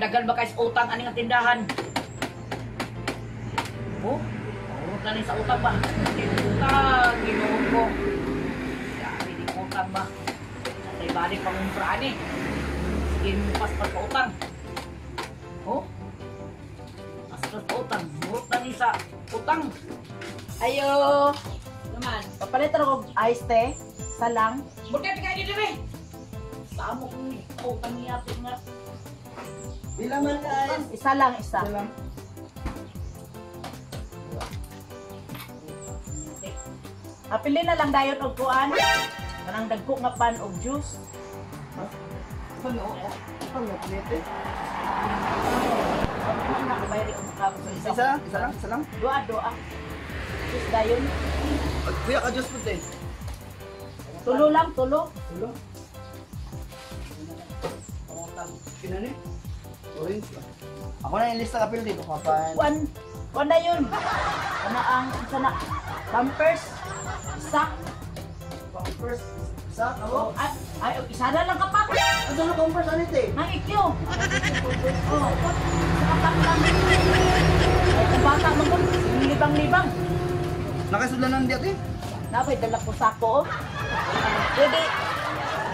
Daghan ba kay sa utang ani nga tindahan? Oh, urot na ni sa utang ba? Utang, Ginoo ko. Grabe ni utang ba? Say balik pangumpra ani. Sige pas pa sa utang. Oh. Paspas pa utang, urot na ni sa utang. Ayo. Naman. Papalit ra og ice te. Salang. Burkay ka ni dire. Sa amo kong utang niya nga. Pila man guys? Isa lang, isa. Isa lang. Apili na lang dayon og kuan. Kanang dagko nga pan og juice. Ano? Ano? Plate? Ano na kabayri og kamo sa isa. Isa? Isa lang? Isa lang? Duha, duha. Juice dayon. Kuya ka juice po te. Tulo lang, tulo. Tulo. Utang. Kinani? Orange ba? Ako na yung lista kapil dito. Kapan. Kuan, kuan dayon. Kana ang isa na Pampers. Isa. Pampers. Isa? Ako? Ay, ay, isa na lang kapak. Ano na pampers? Ano ito eh? Nang ikyo. Oh, sa kapak lang. Ay, kung bata man ko, libang-libang. Nakasudlanan di ate? Napay dala ko sako. Oh. Pwede.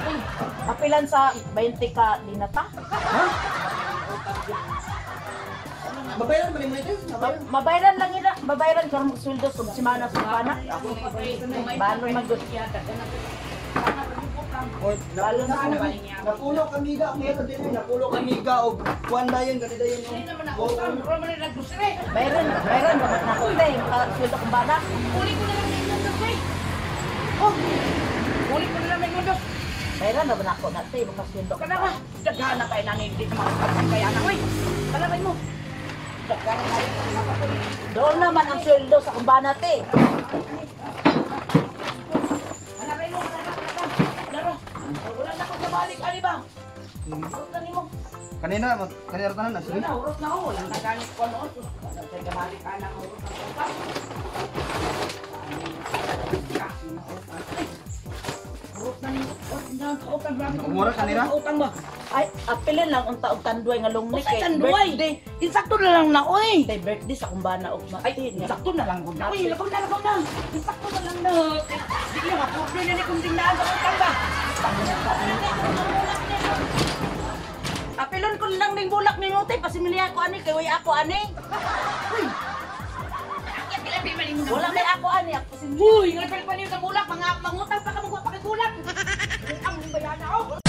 Uy, kapilan sa 20 ka linata. Ha? Babayaran ba ni mo ito? Babayaran? Mabayaran lang nila. Mabayaran karon mo sweldo sub semana sa pana. Ako Balon man gud. Napulo napulo kami ga ang ito din napulo kami ga og kuan dayon gani dayon. Hindi naman na utang, ro man na naggrocery. Bayaran, bayaran ba na ko te, maka sweldo kong bana. Uli ko na lang sa inyong dos, eh. Oh. Uli ko na lang sa inyong dos. Bayaran ba na ko na te, maka sweldo. Kana ba? Daghan na kay nani hindi na makapagsan kaya na oy. Kalabay mo. Daghan na kayo. Doon naman ang sweldo sa kong bana te. Kalabay mo, kalabay, kalabay. Laro. Wala na akong kabalik ani ba? Urot na nimo. Kanina kanina tanan na Wala sige. na, urot na ako. Wala na ganit ko noon. Wala na kabalik ana ang urot ng utang. Urot na nimo. Urot na ang utang. Grabe ka. Mura kanina? Utang ba? Ay, apilin lang unta og tanduay nga long neck Usay kay tanduay. birthday. Insakto na lang na oy. Kay birthday sa kong bana og ma. Ay, insakto na lang ko na. Uy, lakaw na, lakaw na. Insakto na lang na. Di na mapurdo na ni kung tingnan sa utang ba. Apilon ko lang ning bulak nimo te, pasimilya ko ani kay way ako ani. Uy. Wala may ako ani, ako pasimilya. Uy, nga pala sa bulak, mga mangutang pa ka magpakigulak. Ang bayana oh.